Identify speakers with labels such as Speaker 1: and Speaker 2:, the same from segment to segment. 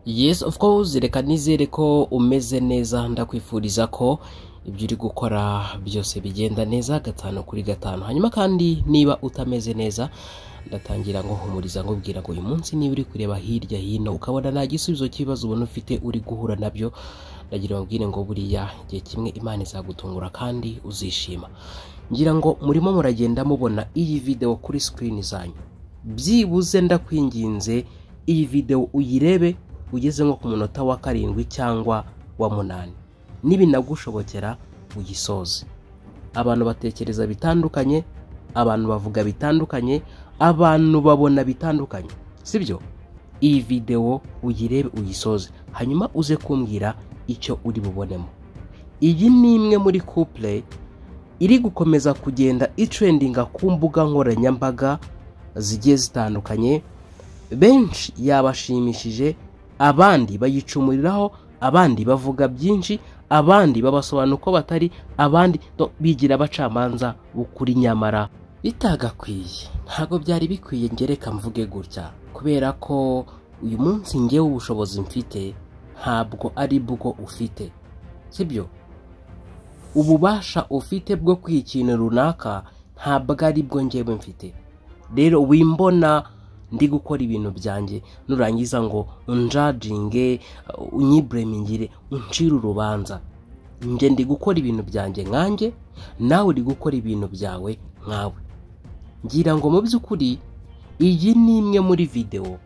Speaker 1: Yes, of course, reka nizere ko umeze neza. Ndakwifuriza ko ibyo uri gukora byose bigenda neza gatanu kuri gatanu. Hanyuma kandi niba utameze neza, ndatangira ngo humuriza, nkubwira ngo uyu munsi niba uri kureba hirya hino ukabona nta gisubizo cy'ibibazo ubona ufite uri guhura nabyo, ndagira ngo ngo buriya igihe kimwe Imana izagutungura kandi uzishima. Ngira ngo murimo muragenda mubona iyi video kuri screen zanyu. Byibuze ndakwinginze iyi video uyirebe ugeze nko ku munota wa 7 cyangwa wa 8, nibinagushobokera ugisoze. Abantu batekereza bitandukanye, abantu bavuga bitandukanye, abantu babona bitandukanye, sibyo? Iyi video uyirebe uyisoze, hanyuma uze kumbwira icyo uri bubonemo. Iyi ni imwe muri couple iri gukomeza kugenda itrendinga ku mbuga nkoranyambaga zigiye zitandukanye. Benshi yabashimishije, abandi bayicumuriraho, abandi bavuga byinshi, abandi babasobanura uko batari, abandi bigira abacamanza b'ukuri nyamara bitagakwiye. Ntabwo byari bikwiye ngereka mvuge gutya, kubera ko uyu munsi ngewe ubushobozi mfite ntabwo ari bwo ufite, sibyo? Ububasha ufite bwo kwiha ikintu runaka ntabwo ari bwo ngewe mfite. Rero wimbona ndi gukora ibintu byanjye nurangiza ngo unjajinge, unyibremingire, uncire urubanza. Nge ndi gukora ibintu byanjye nkanjye, nawe uri gukora ibintu byawe nkawe. Ngira ngo mu by'ukuri iyi ni imwe muri video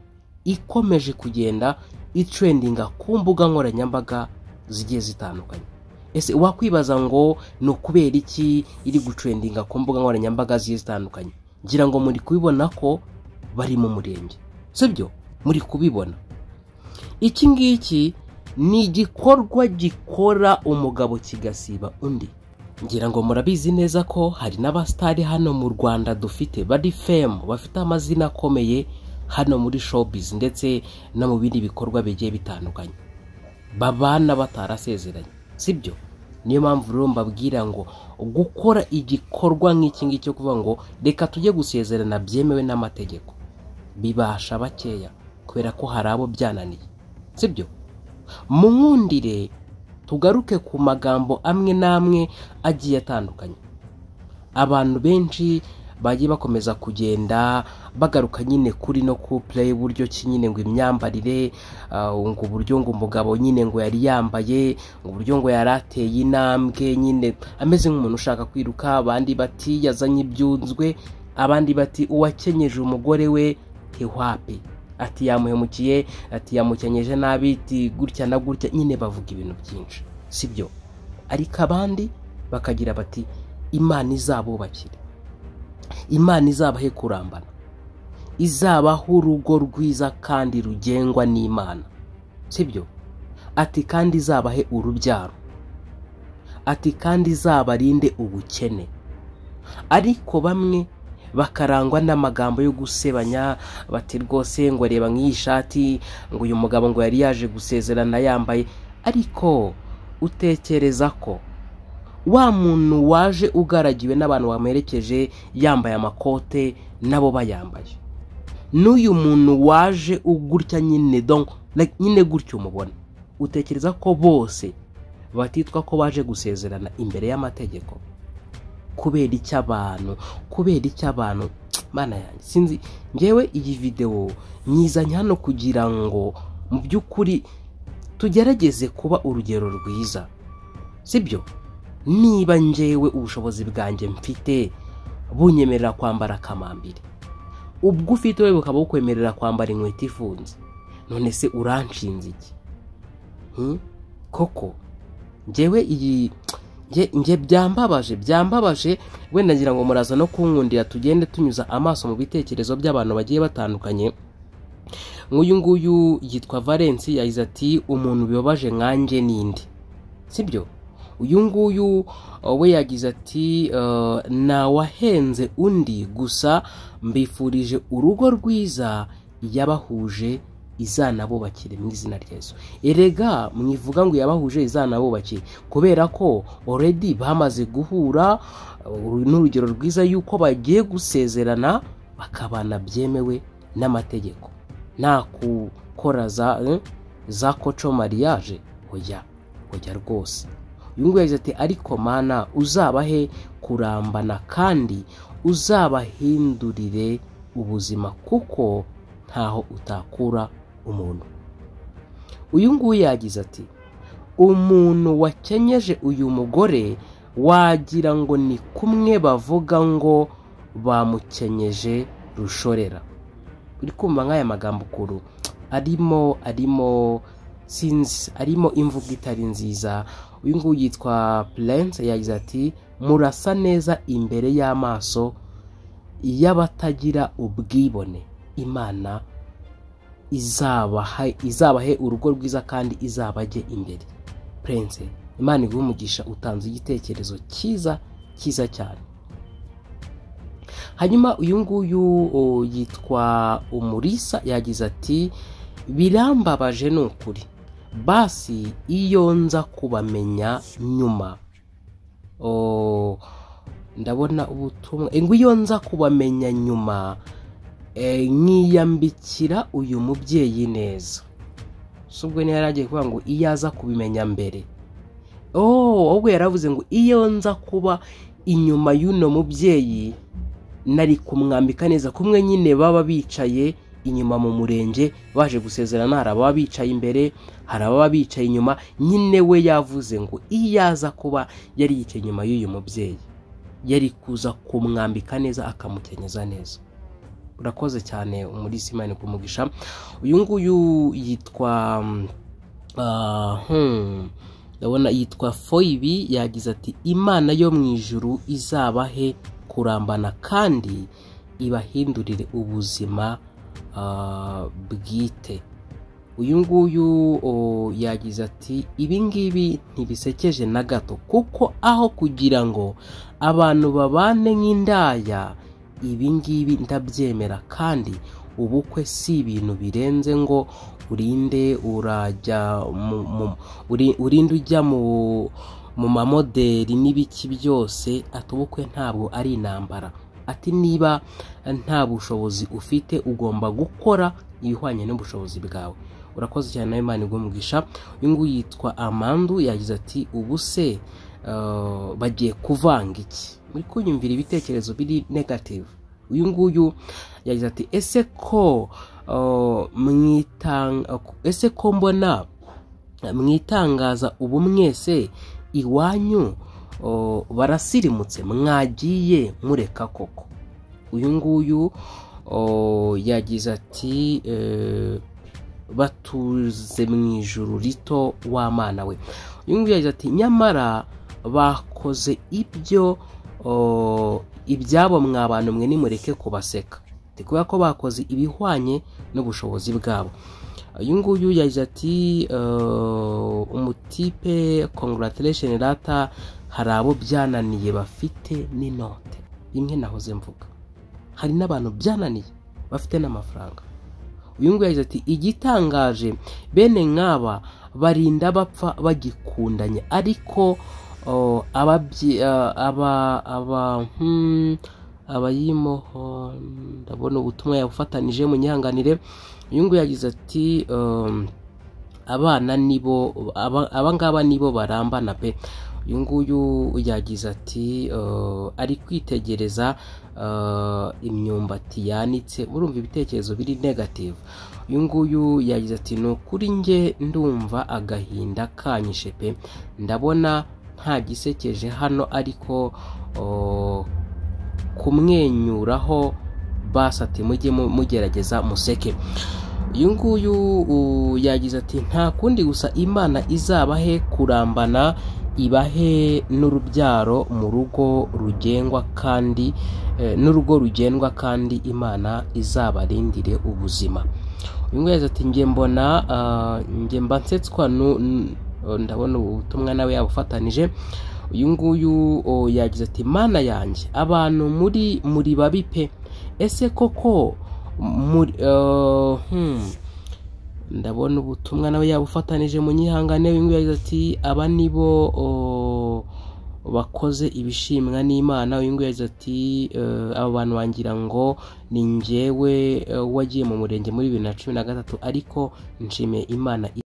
Speaker 1: ikomeje kugenda itrendinga ku mbuga nkoranyambaga zigiye zitandukanye. Ese wakwibaza ngo ni ukubera iki iri gutrendinga ku mbuga nkoranyambaga zigiye zitandukanye? Ngira ngo muri kubibona ko bari mu murenge, sibyo? Muri kubibona. Iki ngiki ni igikorwa gikora umugabo kigasiba undi. Ngira ngo murabizi neza ko hari n'abastari hano mu Rwanda dufite bari fame, bafite amazina akomeye hano muri showbiz ndetse no mu bindi bikorwa bigiye bitandukanye, babana batarasezeranye, sibyo? Niyo mpamvu rero mbabwira ngo gukora igikorwa nk'iki ngiki cyo kuvuga ngo reka tujye gusezerana byemewe n'amategeko bibasha bakeya, kubera ko hari abo byananiye, sibyo? Munkundire tugaruke ku magambo amwe n'amwe agiye atandukanye. Abantu benshi bagiye bakomeza kugenda bagaruka nyine kuri no couple, uburyo ki nyine ngo imyambarire, ngo uburyo ngo umugabo nyine ngo yari yambaye, ngo uburyo ngo yarateye intambwe nyine ameze nk'umuntu ushaka kwiruka, abandi bati yazanye ibyunzwe, abandi bati uwakenyeje umugore we ntiwape, ati yamuhemukiye, ati yamukenyeje nabi, ati gutya na gutya, nyine bavuga ibintu byinshi, sibyo? Ariko abandi bakagira bati Imana izabubakire, Imana izabahe kurambana, izabaho urugo rwiza kandi rugengwa n'Imana, sibyo? Ati kandi izabahe urubyaro, ati kandi izabarinde ubukene. Ariko bamwe bakarangwa n'amagambo yo gusebanya, bati rwose ngo reba nk'iyi shati, ngo uyu mugabo ngo yari yaje gusezerana yambaye. Ariko utekereza ko wa muntu waje ugaragiwe n'abantu bamuherekeje yambaye amakote nabo bayambaye, n'uyu muntu waje ugutya nyine, donc like nyine gutyo umubona, utekereza ko bose batitwa ko baje gusezerana imbere y'amategeko? Kubera icyo abantu, kubera icyo abantu, Mana yanjye, sinzi. Ngewe iyi video nyizanye hano kugira ngo mu by'ukuri tugerageze kuba urugero rwiza, sibyo? Niba ngewe ubushobozi bwanjye mfite bunyemerera kwambara kamambiri, ubwo ufite we bukaba bukwemerera kwambara inkweto ifunze, none se uranshinze iki? Koko ngewe iyi nge byambabaje. Wenda ngira ngo muraza no kunkundira tugende tunyuza amaso mu bitekerezo by'abantu bagiye batandukanye. Nk'uyu nguyu yitwa Valence, yagize ati umuntu bibabaje nkanjye ninde, sibyo? Uyu nguyu we yagize ati nawahenze undi, gusa mbifurije urugo rwiza yabahuje izanabubakire mu izina rya Yesu. Erega mwivuga ngo yabahuje izanabubakire, kubera ko already bamaze guhura n'urugero rwiza yuko bagiye gusezerana bakabana byemewe n'amategeko, nta kukoraza. za koco mariage? Oya, oya rwose. Uyu nguyu yagize ati ariko Mana uzabahe kurambana kandi uzabahindurire ubuzima kuko ntaho utakura umuntu. Uyu nguyu yagize ati umuntu wakenyeje uyu mugore wagira ngo ni kumwe bavuga ngo bamukenyeje rushorera. Uri kumva nk'aya magambo kuru arimo sinzi, arimo imvugo itari nziza. Uyu nguyu yitwa Prince yagize ati murasa neza imbere y'amaso y'abatagira ubwibone, Imana izabahe urugo rwiza kandi izabajye imbere. Prince, Imana iguhe umugisha, utanze igitekerezo cyiza cyiza cyane. Hanyuma uyu nguyu yitwa Umurisa yagize ati birambabaje ni ukuri, basi iyo nza kubamenya nyuma. Ndabona ubutumwa ngo iyo nza kubamenya nyuma nkiyambikira uyu mubyeyi neza. Ubwo niyo yaragiye kuvuga ngo iyo aza kubimenya mbere. Ahubwo yaravuze ngo iyo nza kuba inyuma y'uno mubyeyi nari kumwambika neza. Kumwe nyine baba bicaye inyuma mu murenge baje gusezerana, hari ababa bicaye imbere, hari ababa bicaye inyuma. Nyine we yavuze ngo iyo aza kuba yari yicaye inyuma y'uyu mubyeyi yari kuza kumwambika neza akamukenyeza neza. Urakoze cyane Umurisa, Imana ikumugisha. Uyu nguyu yitwa ndabona yitwa Foibi yagize ati Imana yo mu ijuru izabahe kurambana kandi ibahindurire ubuzima bwite. Uyu nguyu yagize ati ibi ngibi ntibisekeje na gato, kuko aho kugira ngo abantu babane nk'indaya, ibi ngibi ndabyemera, kandi ubukwe si ibintu birenze ngo urinde urajya urinde ujya mu mamodeli n'ibiki byose. Ati ubukwe ntabwo ari intambara. Ati niba nta bushobozi ufite ugomba gukora ibihwanye n'ubushobozi bwawe. Urakoze cyane nawe, Imana iguhe umugisha. Uyu nguyu yitwa Amandu yagize ati ubu se bagiye kuvanga iki? Muri kunyumvira ibitekerezo biri negative. Uyu nguyu yagize ati ese ko ese ko mbona mwitangaza ubu mwese iwanyu barasirimutse, mwagiye mureka koko. Uyu nguyu yagize ati batuze mu ijuru rito w'Amana we. Uyu nguyu yagize ati nyamara bakoze ibyo ibyabo mwa bantu mwe nimureke kubaseka, kubera ko bakoze ibihwanye n'ubushobozi bwabo. Uyu nguyu yagize ati umutipe congratulation rata, hari abo byananiye bafite n'inote. Bimwe nahoze mvuga, hari n'abantu byananiye bafite n'amafaranga. Uyu nguyu yagize ati igitangaje bene nk'aba barinda bapfa bagikundanye, ariko abayimoho. Ndabona ubutumwa yabufatanije, munyihanganire. Uyu nguyu yagize ati abana nibo abangaba nibo barambana pe. Uyu nguyu yagize ati ari kwitegereza imyumbati yanitse. Urumva ibitekerezo biri negative. Uyu nguyu yagize ati ni ukuri nge ndumva agahinda kanyishe pe, ndabona nta gisekeje hano, ariko kumwenyuraho basi, ati mujye mugerageza museke. Uyu nguyu yagize ati nta kundi gusa Imana izabahe kurambana, ibahe n'urubyaro mu rugo rugengwa kandi n'urugo rugendwa, kandi Imana izabarindire ubuzima. Uyu nguyu yagize ati nge mbona nge mba nsetswa, ndabona ubutumwa nawe yabufatanije. Uyu nguyu yagize ati Mana yanjye, abantu muri babi pe, ese koko ndabona ubutumwa nawe yabufatanije, munyihangane. Uyu nguyu yagize ati aba nibo bakoze ibishimwa n'Imana. Uyu nguyu yagize ati aba bantu bangira ngo ni njyewe wagiye mu murenge muri 2013, ariko nshimiye Imana.